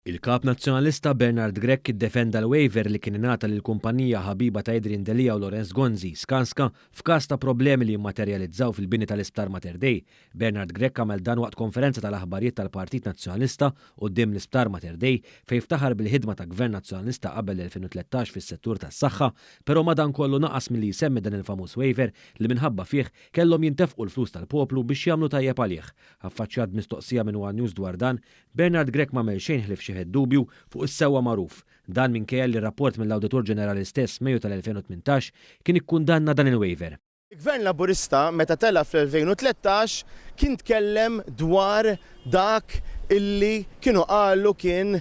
Il-Kap Nazzjonalista Bernard Grech iddefenda l-waiver li kien ingħata lill-kumpanija ħabiba ta' Adrian Delia u Lawrence Gonzi, Skanska, f'każ ta' problemi li jimmaterjalizzaw fil-bini tal-Isptar Mater Dei. Bernard Grech għamel dan waqt konferenza tal-aħbarijiet tal-Partit Nazzjonalista quddiem l-Isptar Mater Dei fejn ftaħar bil-ħidma ta' Gvern Nazzjonalista qabel l-2013 fis-settur tas-saħħa, però madankollu naqas milli jsemmi dan il-famuż waiver li minħabba fih kellhom jintefqu l-flus tal-poplu biex jagħmlu tajjeb għalih. Affaċċjat b'mistoqsija minn one News dwar dan, Bernard Grech m'għamel xejn ħlief xeħet dubju fuq is-sewwa magħruf. Dan minkejja li rapport mill-Awditur Ġenerali stess f'Mejju tal-2018 kien ikkundanna dan il-waiver. Il-Gvern Laburista meta tela' fl-2013 kien tkellem dwar dak illi kienu qalu kien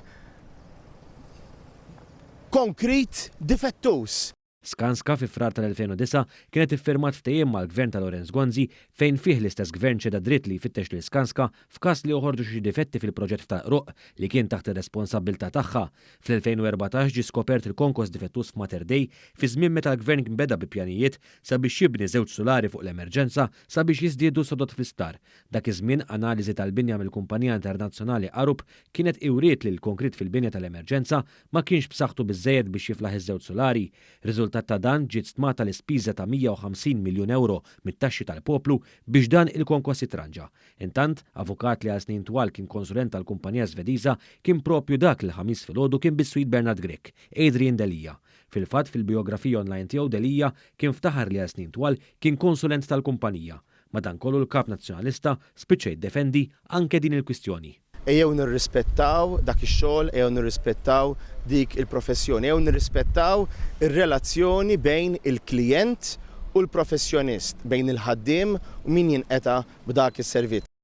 konkrit difettuż. Skanska fi Frar tal-2009 kienet iffirmat ftehim mal-Gvern ta' Lawrence Gonzi fejn fih l-istess Gvern ċeda dritt li jfittex lil Skanska f'każ li joħorġu xi difetti fil-proġett f'Tal-Qroqq li kien taħt ir-responsabbiltà tagħha. Fl-2014 ġie skopert il-konkos difettuż f'Mater Dei fi żmien meta l-Gvern kien beda bi pjanijiet sabiex jibni żewġ sulari fuq l-emerġenza sabiex jiżdiedu s-sodod fl-isptar. Dak iż-żmien analiżi tal-binja mill-kumpanija internazzjonali Arup kienet iwriet li l-konkrit fil-binja tal-emerġenza ma kienx b'saħħtu biżżejjed biex jiflaħ iż-żewġ sulari. Riżultat ta' dan ġiet stmata l-ispiża ta' 150 miljun ewro mit-taxxi tal-poplu biex dan il-konkos jitranġa. Intant, avukat li għal snin twal kien konsulent tal-kumpanija Svediża kien proprju dak li l-Ħamis filgħodu kien biswit Bernard Grech, Adrian Delia. Fil-fatt fil-bijografija online tiegħu Delia kien ftaħar li għal snin twal kien konsulent tal-kumpanija. Madankollu l-Kap Nazzjonalista spiċċa jiddefendi anke din il-kwistjoni. Ejjew nirrispettaw dak ix-xogħol, ejjew nirrispettaw dik il-professjoni, ejjew nirrispettaw ir-relazzjoni bejn il-klijent u l-professjonist, bejn il-ħaddiem u min jinqeta' b'dak is-servizz.